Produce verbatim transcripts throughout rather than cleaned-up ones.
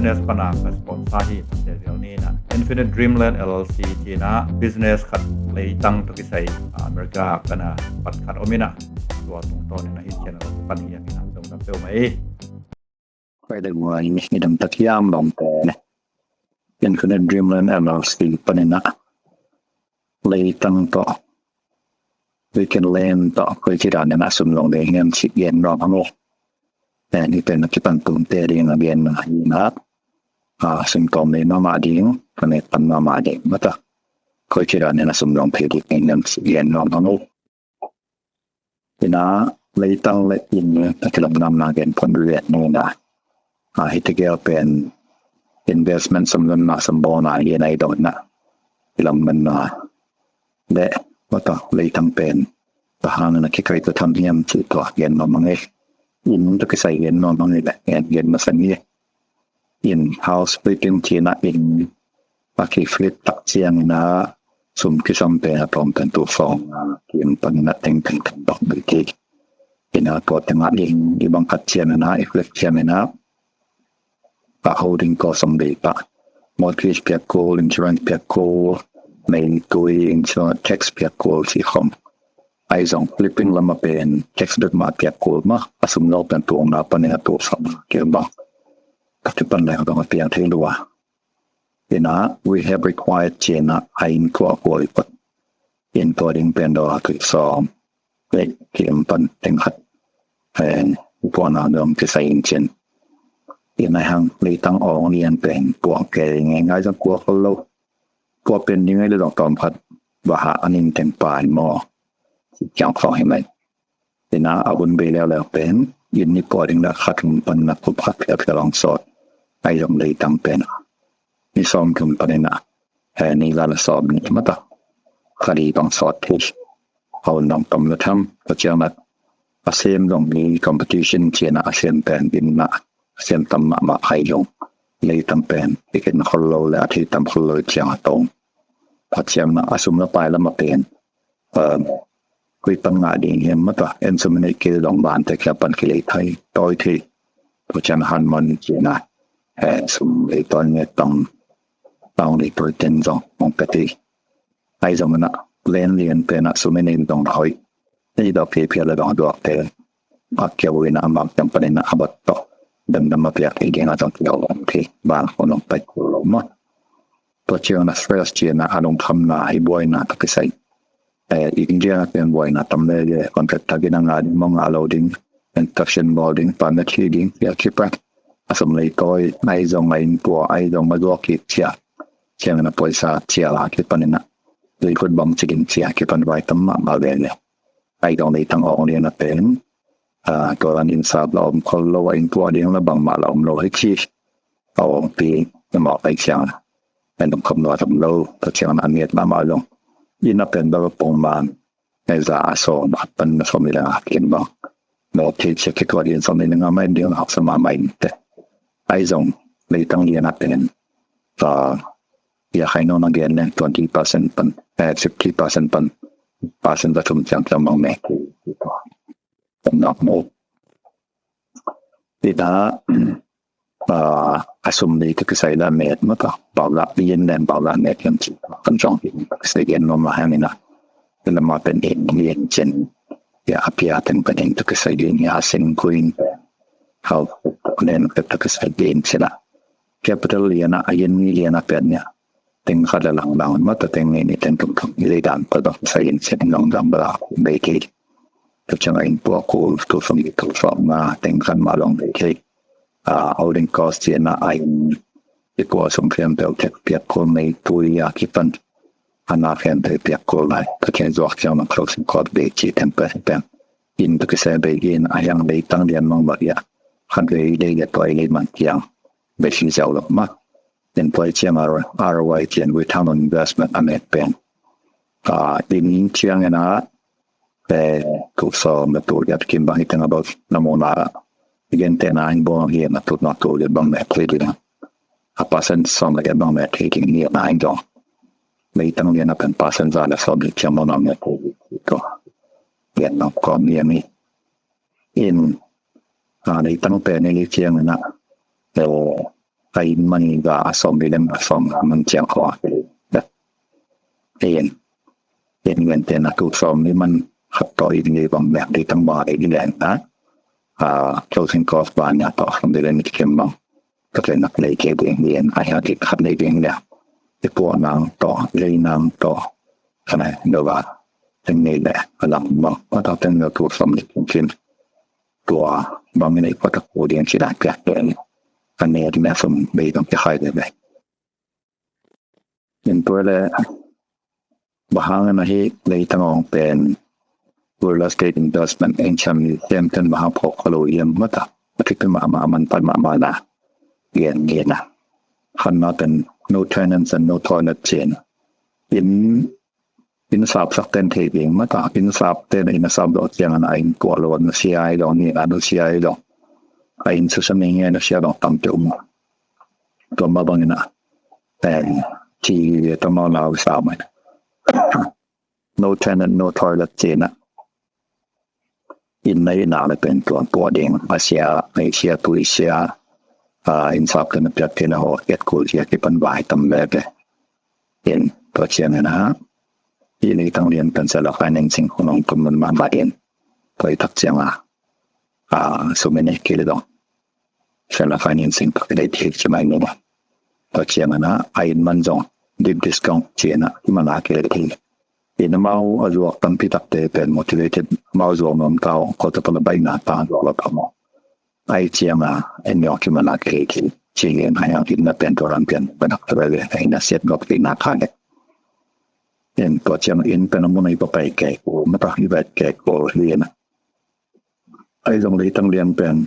Business pana ka sponsor hi, Pastor Vial ni na. Infinite Dreamland L L C ci na business khat leitang tawh kisai, ah, America pana pat khat om ina. Tua tungtawn ina hi channel pan hi ina dong dam peuh mai. Pai dek mai ni dam tak hiam long te ne. Infinite Dreamland L L C panina leitang tawh, vacant land tawh, koi ci dan ina sum long ding hiam ci gen nuam hang o. Ni pen a kipan tumte ding a gen na hi na. A, sum tawm nei mama ding, ka ne pan mama ding mata. Koi ci dan ina sum long thei ding hiam ci gen nuam hang o. Ina leitang le inn a kilamdamna gen phot vet ni na. A, hih tegel pen investment sum lonna sum bawlna hi na hi dong na. Kilamdamna le mata leitang pen bang hangin a kikai tua tham hiam ci tua gen nuam hang e. Inn tawh kisai gen nuam hang e le gen masa ni. Inn house flipping ci na inn a kiflip tak ciang ina sum kisam pen a tawm pen tu sawm kim pan na teng teng teng dok ding hi. Ina tua teng a inn i bang khat ciang ina i flip ciang ina a holding cost om dei pah. Mortgage piak kul, insurance piak kul, meitui, insurance tax piak kul ci khawm. Ahi zong flipping lam a pen tax bek mah piak kul mah, a sum lo pen tuang na pan ina tu sawm kim bang. Ka kipan lai ka bang a piang thei lua. Ina we have required ci na a inn tua kul i pat. Inn tua ding pen dawh a tu sawm. Lei kim pan teng khat. Pen tua na dong kisai in cin. Ina hang leitang ong lian pen tua ke ngai ngai zong tua kul lo. Tua pen ni ngai le dong tawm khat. Baha anin teng pai maw. Kiang khawng hi mai. Ina a hun bei leuleu pen inn ni pua ding la khat hun pan na kup khat phial phial hong sawt. Ahi zong leitang pen ni sawm thum pan ina he ni la la sawm ni mata khat i bang sawt hi. A hun dong tom la tham ka ciang na a sem zong ni competition ci na a sem pen inn na a sem tam mahmah ahi zong leitang pen i ken khol lo le a thei tam khol lo ciang a tong. A ciang na a sum la pai lam a pen Koi pan ngah ding hiam mata en sum nei kil dong ban te kia pan kilei thai toi thei. Tua ciang han man ci na he sum lei toi nge tong tong lei toi ten zong hong pia thei. Ahi zong na len lian pen a sum nei dong hoi. Nei dok kei pia la dong duak te a kia ui na a mak ciang pan ina a bat to. Dam dam a piak kei ding a zong kia ui thei ban ko nong pai ko lo ma. Tua ciang na stress ci na a lungkhamna hi buaina tawh kisai. Eh, India na pen buaina tam le le contract tagin a ngah ding maw ngah lo ding, construction bawl ding, permit hi ding, tia kipan a sum lei tawi ahi zong a inn tua ahi zong a zuak kik cia. Ciang na poisa cia la kipan ina lei khut bang ci ding cia kipan vai tam mahmah ve le. Ahi zong leitang awng lian a pen tua lan inn sap la om khol lo a inn tua ding la bangmah la om lo hi ci. A awngpi na mawk ahi ciang a en dong kham lua tam lo, tua ciang a miat mahmah zong inn a pen bel pong man. Nei za a sawm a pan na sawm i leng a kin bang. Mawk thei ciak kituat in sawm i leng a mai ding a haksa mahmah in te. Ahi zong leitang lian a pen ia khai nong na gen leng twenty percent pan, eh, fifty percent pan, percent za thum ciang ciang bang mek. Tam nak mo. Ina a sum ni ka kisai la met mata bau la yin nen bau la met lam ci kan zong kisai gen nom la hang ina. Ina ma pen en yin cin ia a pia teng pen en ka kisai din ia sin kuin hau nen ka kisai din cina. Capital liana a yin ni liana pen ia teng khat la lang lang mata teng ni ni teng tum tum ni dan pa dok sa yin sin long dang bala bei kei. Tua ciang a inn pua kul tu sum tu sawm nga teng khat mah long bei kei. A holding cost ciana a inn i pua sum fiam peuh tek piak kul mei tui a kipan a na fiam peuh piak kul lai. Tua ciang zuak ciang na closing cost bei ci teng pen pen inn tu kise bei in a hiang bei tang lian mang bak ia khat bei dei ia tua i lei man kiang bei si ziau lo ma. Inn pua i ciang a R O I cian return on investment a mek pen. A inn ciang ina pe tu sawm le tu yat kim bang hi teng a bawk na mu na. Again te na in bawk hi na tu na tu yat bang me thei ding a percent sawm le yat bang me thei ding hi na in dong. Leitang lian a pen percent za le sawm le ciang bang na me thei ding hi to. Yat na kawm lian hi in a leitang pen i li ciang ina. a inn man ga a sawm li lem a sawm man ciang khua. Inn, inn ngen te na tu sawm li man khat tawh inn li bang lek li tang ba li leng na. A, closing cost ba nia tawh sawm li lem li kem bang. Ka pen nak lei ke ding li en a hia ki khat lei ding nia. I puak nang tawh, lei nang tawh. Kana do ba. Teng ni le a lam bang. Ka ta teng ni tu sawm li kem. Tua bang ni ko ta ko ding ci da pia pen. Ka ne di me sum bei dong ke hai de be. In tua le bahang na hi lei tang ong pen real estate investment agent tem ten bahang phok ka lo yem mata. Ati pe ma ma man pan ma ma na. Yen yen na. Han na ten no tenants and no toilet cien. In in sap sak ten thei ding mata, in sap ten in a sap dawh ciang an a in tua lo na sia ai lo ni a na sia ai lo. A in su sa mi nge na sia dong tam te um. Tua ma bang ina. Pen ti tam ma lau sa mai. No tenant, no toilet cien na. In na ina le pen tua tua ding a sia, a sia tu i sia. A in sap ten a piat ten a ho et kul sia ki pan vai tam le pe. In tua ciang na. I ni tang lian pen seller financing kong nong kun mun ma ba in. Tua i tak ciang a. A sum in e ki le dong. Seller financing ka ki dei thil ci mai ni ba. Tua ciang na a in man zong deep discount ci na man a ki dei thil. In amau a zuak tampi takte pen motivated amau zuak nuam tau ko ta pala bai na ta zuak lo ka mo. Ai ciang a en yong ki man a ki dei thil. Ci gen a yong in na pen tua ram pian pen hak ta bai ve a in a siat gop ki na ka le. In tua ciang in pen a mun a i pa pai ke ko ma ta i bai ke ko li na. Ai zong lei tang lian pen.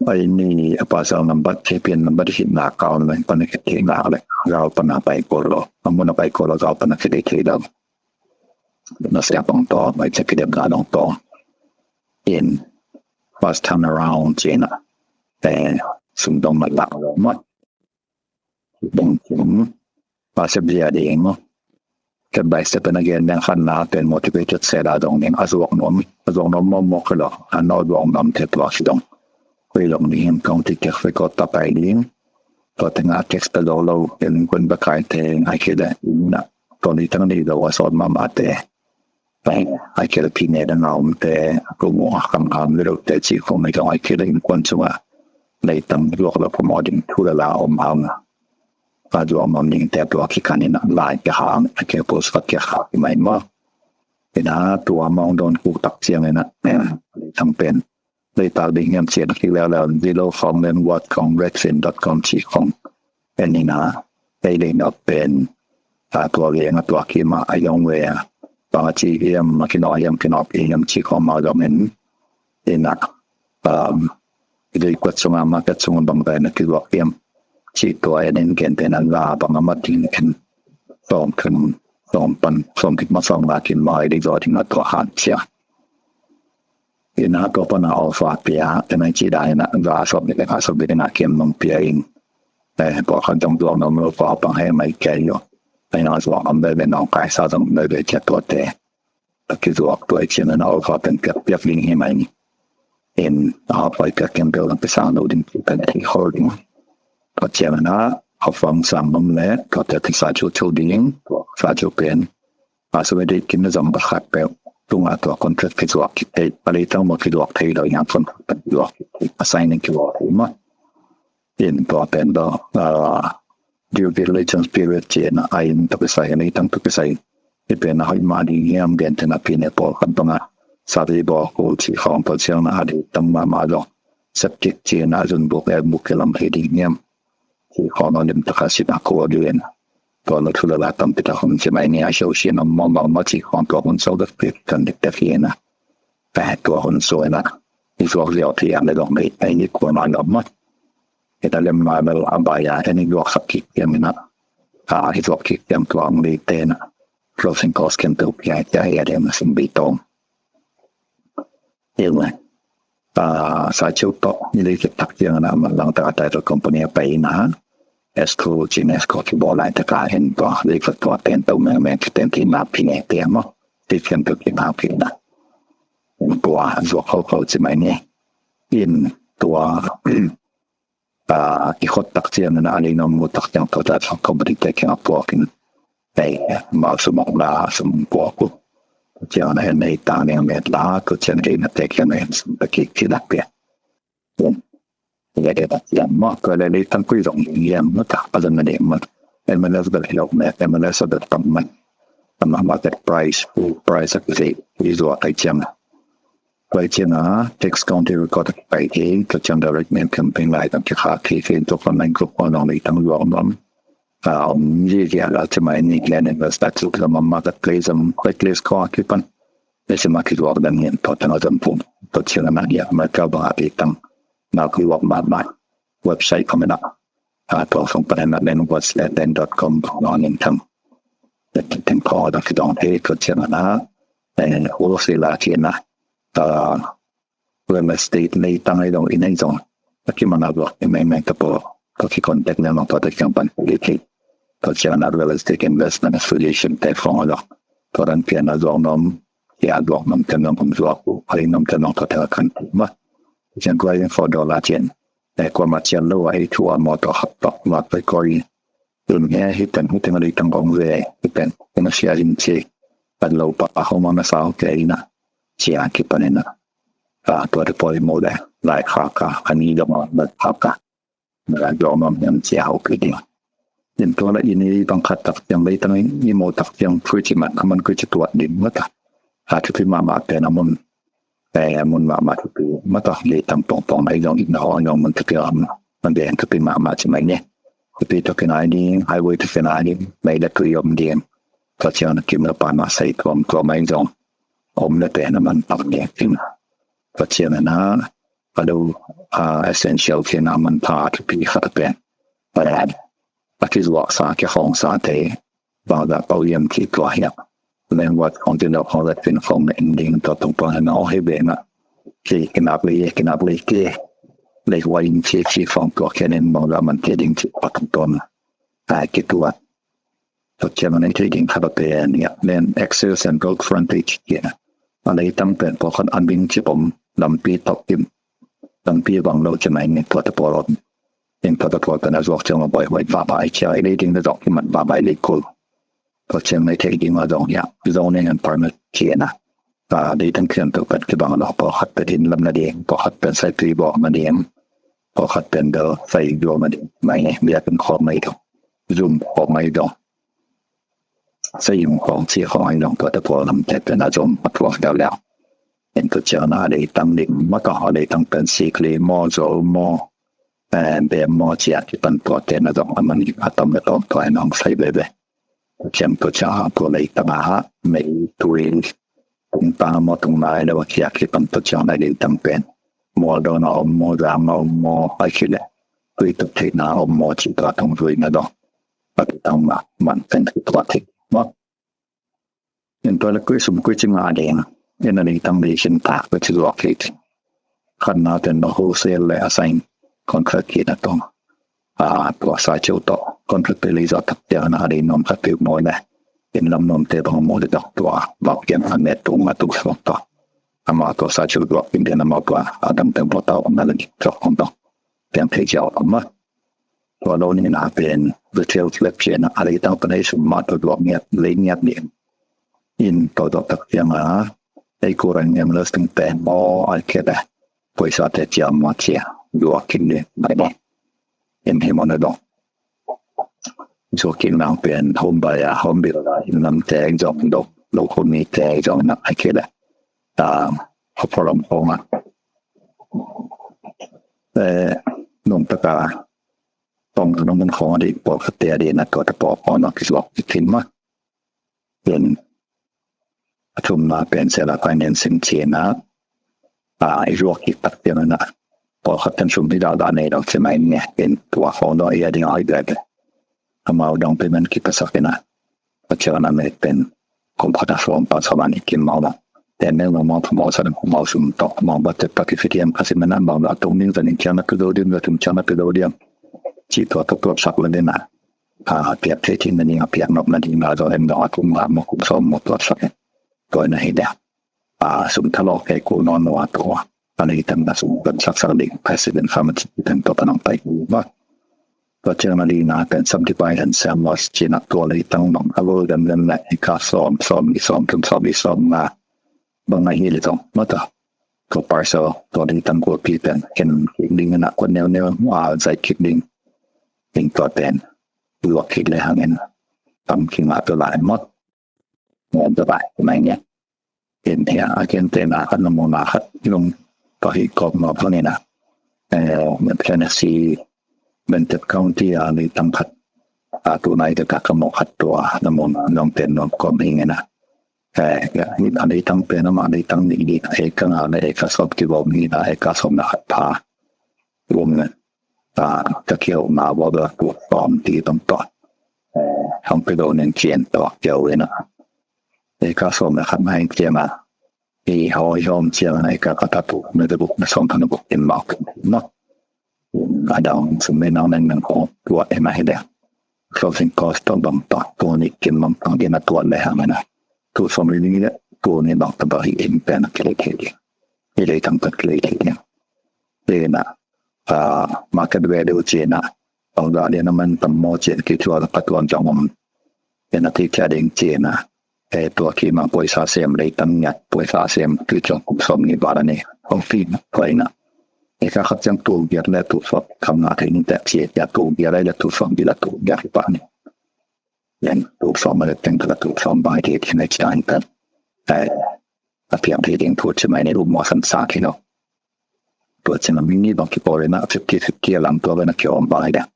Ai ni a pasal nambat, K P N nambat hit na account le pan a kit thei ngak le. Gau pan a pai kol lo. A mun a pai kol lo gau pan a kit thei dau. Na sia pang to, mai cia kidem ga dong to. In first time around cina. Eh, sum dong ma lak lo mat. Dong sum. Pasal dia ding mo. Step by step and again, nang khan na ten motivated sela dong ning a zuak nom, a zuak nom mo mo kelo, a no zuak nom te tua si dong. Kui long ni him kong ti kek fe ko ta pai ding. Tua te nga text pe lo lo, en kun ba kai te ai ke da na. Tua ni tang ni lo a sot ma ma te. Pai ai ke da pi ne da na um te, ko mo kam kam lo te ci ko me kong ai ke da in kun chunga. Nei tam zuak lo ko mo ding thu la la om hang. Ka zuak nom ning te tua ki kan in a lai ke hang a ke post ka ke ha ki mai ma. Ina tua ma ong don ku tak ciang ina. Tang pen. Lei tak ding hiam cian ki leo leo zero kong len wat kong redfin dot com ci kong. En ina. Lei lei nok pen. A tua ve nga tua ki ma a yong ve a. Pang a ci hiam ma ki no hiam ki no hiam ci kong ma dong en. Ina. Um, i dei kuat sunga market sunga bang dai na kiluak piam. Ci tua en en gen te na la bang a mat ding en. Som kin, som pan, som kit ma som nga kin mai dei zo ding a tua han cia. Ina tua pan a offer pia, te na ci dai na la som ding a som ding a kin nong pia in. Eh, tua kan jong duang nong lo tua pang he mai kia yo. Ai na zuak am be be nong kai sa zong be be cia tua te. A kizuak tua i cian na offer pen piak piak ding hi mai ni. In a offer i piak kem bel lang pisang lo ding pen i holding. Tua cian na offer sang nom le tua te kisa cu cu ding. Sa cu pen. A su ve dei kim na zong ba khat pe. Tunga tua contract kizuak ki te. A lei tang mo kizuak thei lo yang contract kizuak ki te. A signing kizuak thei ma. In tua pen do. A due diligence period ci na a in tua kisai, a lei tang tua kisai. I pen a hoih mah ding hiam gen te na pi ne pawl khat bang a. Survey bawl ko ci khong pawl ciang na a dei tam mah mah zong. Septic ci na zun buk e buk ke lam hi ding hiam. Ci khong a lim taka si na ko a ding. Tua na thu la la tam pi ta hong ci mai ni a siau si na mong mong ma ci khong tua hun sau da pi kan dik ta hi na. Tua hun sau na. I zuak liau ti a le dong mei ai ni ko na lo ma. Ita lem ma bel a bai a, en i zuak sak kik tiam ina. A, i zuak kik tiam tuang li te na. Closing cost ken tu pia tia ia dem na sim bi tong. Ilwe. A, sa chiu to, i li kik tak tiang na ma lang ta a title company a pai na. Escrow, chin escrow ki bo lai ta ka hen to, li kik to ten to meng meng ki ten ti na pi ne te mo. Ti ken tu ki na pi na. Tua, zuak khau khau ci mai ni. In tua, a, i khot tak ciangin a, a lei na mu tak ciang tua ta sa company te kiang a puak in. Ei, mau sum ong la, sum puak uh. Tua ciang na en ei tang ning met la, tua ciang ei na te kiang na en sum ta kik ci lak pia. Tua le le ta ciang ma, tua le le tang kui zong liang ma ta, a zan na ne ma. M L S bel hi lo me, M L S bel tam ma. Tam ma market price, price a kizei, i zua kai ciang. Tua ciang a, tax county record kai te, tua ciang direct mail campaign lai tang ki kha ki ki tua online group on ong le tang zua on. A, om zi zi a la ci mai ni len investor ci kila ma marketplace am, marketplace ko a kipan. Ese ma ki zuak dan ngen to tang a zam pum. To ci la na ya ma ka ba a pi tang. Na ki zuak ma ma. Website ko me na. A, to song pa na len what's len dot com ko na nin tang. Te teng ko da ki dong te to ci la na. En wholesale a ci na. A, real estate nei tang ai dong in ai dong. A ki mana zuak in meng meng ta po. Ko ki contact ne long to ta kiang pan. Ki ki. To ci la na real estate investment solution te fong a dong. To dan pian a zuak nom. Ki a zuak nom ten long kum zuak u. A li nom ten long to ta kan ma. Cian ko ai for dollar cian. E ko ma cian lo ai tua mo to hap to. Ma pe ko i. Lun he hi ten hu teng a li tang gong ve. Hi ten. Ina sia in ci. Pat lo pa a ho ma na sa ho ke ina. Sia ki pan ina. A, tua te poi mo le. Lai kha ka. A ni dong a lai kha ka. Na la dong nom yam sia ho ki ding. Din tua la ini bang khat tak ciang lei tang i mo tak ciang kui ci man. A man kui ci tuat ding ma ta. A tu pi ma ma pen a mun. Te mun ma ma tu pi ma ta le tam pong pong ai dong in ho dong mun tu pi am. Man de tu pi ma ma ci mai ne. Tu pi tu pi nai ding, highway tu pi nai ding, mai le tu yom ding. Tua ciang na kim la pa ma sai tuam tuam ai dong. Om le te na man tak ding. Tua ciang na a lo, a, essential pi na man ta tu pi khat pen. Pa a ki zuak sa ki hong sa te. Bang da pau yam ki tua hiak. Len wat hong tin lo hong let pin hong na in ding to tong pang na o he be na. Ki kinap le ye kinap le ke. Le wa in ki ki hong tua ken in bang da man te ding ki pa tong ton. A ki tua. To cia man in te ding kha ba pe ni a. Len access and road frontage ki na. A le tam pen po khan an bing ci pom lampi tok kim. Lampi bang lo ci mai ni tua te po lo. In tua te po pen a zuak ciang lo boi boi ba ba ai cia. I le ding na zuak ki man ba ba i le kul. Tua ciang nei thei ding a zong hiah zoning and permit ci na. A, dei tang khian tu pen kibang lo pawlkhat pen inn lam nading, pawlkhat pen saitui bawk nading, pawlkhat pen bel sai zuak nading. Mai ne, bia pen khawk mai dong, zum khawk mai dong, sai zum khawk ci khawk mai dong, tua te pawl lam te pen a zom a thuak deuh leu. En tua ciang a dei tang lim maw, tua a dei tang pen sikli maw, zo maw, eh, bem maw, ciah kipan tua te na zong a man a tam le tawm tua en hong sai veve. Ciam tua ciang a tua lei tang a mei tui tung ta maw tung nai lo a kiak kipan tua ciang a lei tang pen mual dawn a om maw, zang a om maw, ai khit le tui tuk theihna a om maw, ci tua tung zui na dong. A tua tang ma man pen tua thei maw. In tua le kui sum kui ci nga ding. In a lei tang lei sin tak tua ci zuak thei thei. Khatna pen no wholesale le assign contract ki na tong. A, tua sa ceu tawh contract pe lei zawh tak ciang na a dei nuam khat peuh maw le. In lam nuam te bang maw le dok tua bak kian a met tung a tuk suak tawh. Amah tua sa ceu zuak in den amau tua a dang teng tua tau na le dik suak kong tawh. Piang thei ciau a ma. Tua lo ni na pen retail flap ci na a lei tang pen ei sum ma tua zuak ngiat lei ngiat ni. In tua zuak tak ciang a ei kurang em lo sting pen maw ai ke da. Poisa te ciam ma cia zuak kin ni mai ni. In hi maw na dong. Zuak kin nang pen home buyer, home builder, in lam te zong dong, lo ko mi te zong na ai ke da. Ta ho problem ko ma. Eh, nung ta ka tong nung mun khong a di pawlkhat te a di na tua ta pawh khong a ki zuak ki thin ma. Pen a thumna pen seller financing ci na. A, i zuak kik tak ciang na pawlkhat ten sum hi dahdah nei lo ci mai ni. Pen tua khong dong i a ding a i bia bia. Amau down payment kipasak in a. Tua ciang a na met pen kum khat a sawm pan sawm a nih kim mau lo. Ten meng lo mau phamawh sa ding mau sum tawh mau budget tak i fit hiam kha si mena mau lo a tung ding za nih ciang na pi zo ding za thum ciang na pi zo ding. Ci tua tua tuapsak lo ding a. A, piak thei thei na ding a piak nop na ding a zo en dong a kum nga maw kum sawm maw tuapsak in. Tua na hi ding. A, sum thalawh kei kul nawn lo a tua. a leitang na sum kan saksak ding President Farmer Chicken tua pan hong pai hi maw. Tua ciang a lina pen subdivision same laws ci-in a tua leitang bang a gol gamgam na eka sawm, sawm nih, sawm thum, sawm nih, sawm nga bang a hi leh zong maw ta, tua parcel, tua leitang gulpi pen khen kik ding in a, kua neuneu a zai kik ding. Tua pen luak kik le hang in tam kingah tua lai maw. Ngen tua lai mai ngen. Ken hia a ken tena khat na mawna khat lung pahih kawm mawk hangin a, eh, Tennessee, Benton County a leitang khat a tunai ka ka mawk khat tua na mawna nong ten nong kawm hingin a, eh, a leitang pen ama leitang nih nih eka nga le eka sawm kibawm hina eka sawm na khat pha. Lum ne ta ka kiau na bawk la tua sawm ti tong tua, eh, hong pilo nen cien tua kiau ina. Eka sawm na khat na hing ciang a, i hoi hom ciang a eka khat a tu na de buk na sawm thana buk in mawk maw. A dang sum le nang nang nang ko tua ina hi de. Closing cost tawh bang tawh tua nih kim bang tawh ina tua le hang ina. Tu sawm ri nih le tua nih bang tawh bang hi in pen a kilei thei ding. Hi leitang tawh kilei thei ding. Ina, ah, market value ci-in a, bang zah lian a man tam maw ci-in kitual a patuan zong om. Ina ti kia ding ci-in a, eh, tua kima poisa sem leitang ngiat, poisa sem tu zong kum sawm nih val a ni. Hong ti na tua ina. Eka khat ciang tul giat le tul sawm kham na thei ning tek ci-in a tul giat le tul sawm nih le tul giat hi pah ni. Yen tul sawm a le teng ka la tul sawm bai thei thei na ci-in pen. Eh, a piang thei ding thu ci mai ni lu maw san sa ki lo. Tua ciang a mi nih bang kipawl ina fifty fifty a lam tua bang a kiom bang hi ding.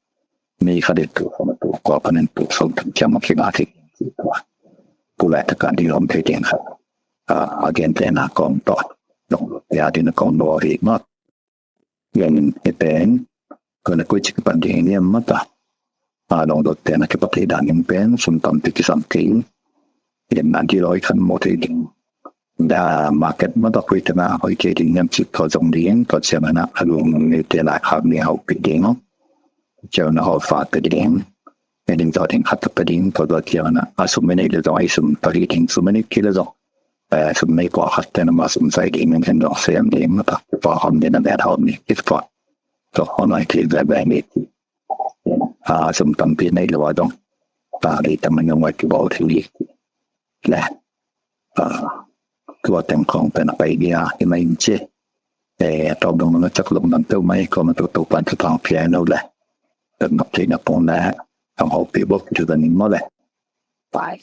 Mi khat in tul sawm a tul kua panin tul sawm thum ciang bang kingah thei ding ci tua. Pu lai taka ding om thei ding khat. Ah, a gentehna kong tawh. Dong ya ding na kong daw hi maw. Yen hi pen, kua na kui ci kipan ding hi ni maw ta. A dong dot pen a kipat hi dan in pen sum tampi kisam kei. Yen na di loi khan maw thei ding. Da market maw ta kui te na hoi kei ding hiam ci tua zong ding, tua ciang a na a lung ni te lai khak ni hau pi ding. Ciau na hau fa te ding. Yen ding tua ding khat ta ding, tua tua ciang a na a sum mi nei le zong a i sum ta hi ding, sum mi nei kei le zong. Eh, sum nei kua khat te na ma sum sai ding, men hen zong sem ding maw ta. Kua hom ding na met hom ni, kis kua. Tua hom ai kei ve ve ni. A sum tampi nei lo a dong. Ta leitang na ngai kibawl thei ni. Le. Ah, tua teng khong pen a pai dia hi mai in ci. Eh, tawp dong na cak lok dang teu mai ko ma tu tu pan tu tang pian lo le. Teng nok thei na pong le. Tang ho pi bok tu dan in maw le. Bye.